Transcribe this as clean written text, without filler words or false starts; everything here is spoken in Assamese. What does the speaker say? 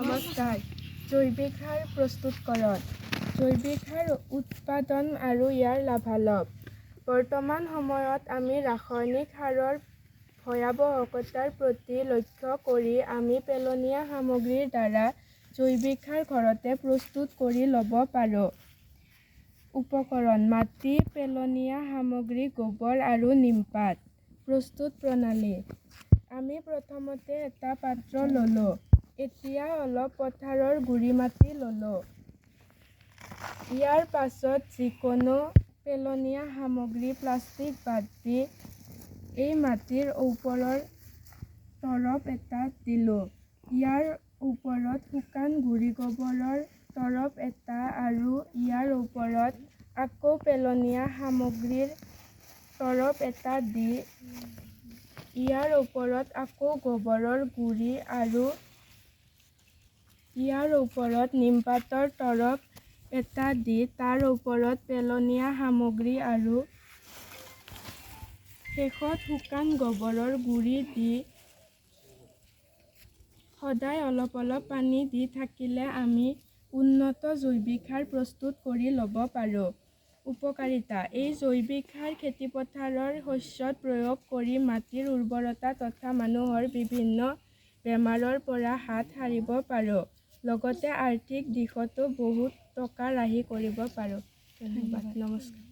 নমস্কাৰ। জৈৱিক সাৰ প্ৰস্তুতকৰণ, জৈৱিক সাৰ উৎপাদন আৰু ইয়াৰ লাভালাভ। বৰ্তমান সময়ত আমি ৰাসায়নিক সাৰৰ ভয়াৱহতাৰ প্ৰতি লক্ষ্য কৰি আমি পেলনীয়া সামগ্ৰীৰ দ্বাৰা জৈৱিক সাৰ ঘৰতে প্ৰস্তুত কৰি ল'ব পাৰোঁ। উপকৰণ: মাটি, পেলনীয়া সামগ্ৰী, গোবৰ আৰু নিমপাত। প্ৰস্তুত প্ৰণালী: আমি প্ৰথমতে এটা পাত্ৰ ল'লোঁ। এতিয়া অলপ পথাৰৰ গুৰি মাটি ল'লোঁ। ইয়াৰ পাছত যিকোনো পেলনীয়া সামগ্ৰী, প্লাষ্টিক বাদ দি এই মাটিৰ ওপৰৰ তৰপ এটা দিলোঁ। ইয়াৰ ওপৰত শুকান গুৰি গোবৰৰ তৰপ এটা আৰু ইয়াৰ ওপৰত আকৌ পেলনীয়া সামগ্ৰীৰ তৰপ এটা দি, ইয়াৰ ওপৰত আকৌ গোবৰৰ গুৰি আৰু ইয়াৰ ওপৰত নিমপাতৰ তৰপ এটা দি, তাৰ ওপৰত পেলনীয়া সামগ্ৰী আৰু শেষত শুকান গোবৰৰ গুৰি দি সদায় অলপ অলপ পানী দি থাকিলে আমি উন্নত জৈৱিক সাৰ প্ৰস্তুত কৰি ল'ব পাৰোঁ। উপকাৰিতা: এই জৈৱিক সাৰ খেতিপথাৰৰ শস্যত প্ৰয়োগ কৰি মাটিৰ উৰ্বৰতা তথা মানুহৰ বিভিন্ন বেমাৰৰ পৰা হাত সাৰিব পাৰোঁ। লগতে আৰ্থিক দিশতো বহুত টকা ৰাহি কৰিব পাৰোঁ। ধন্যবাদ, নমস্কাৰ।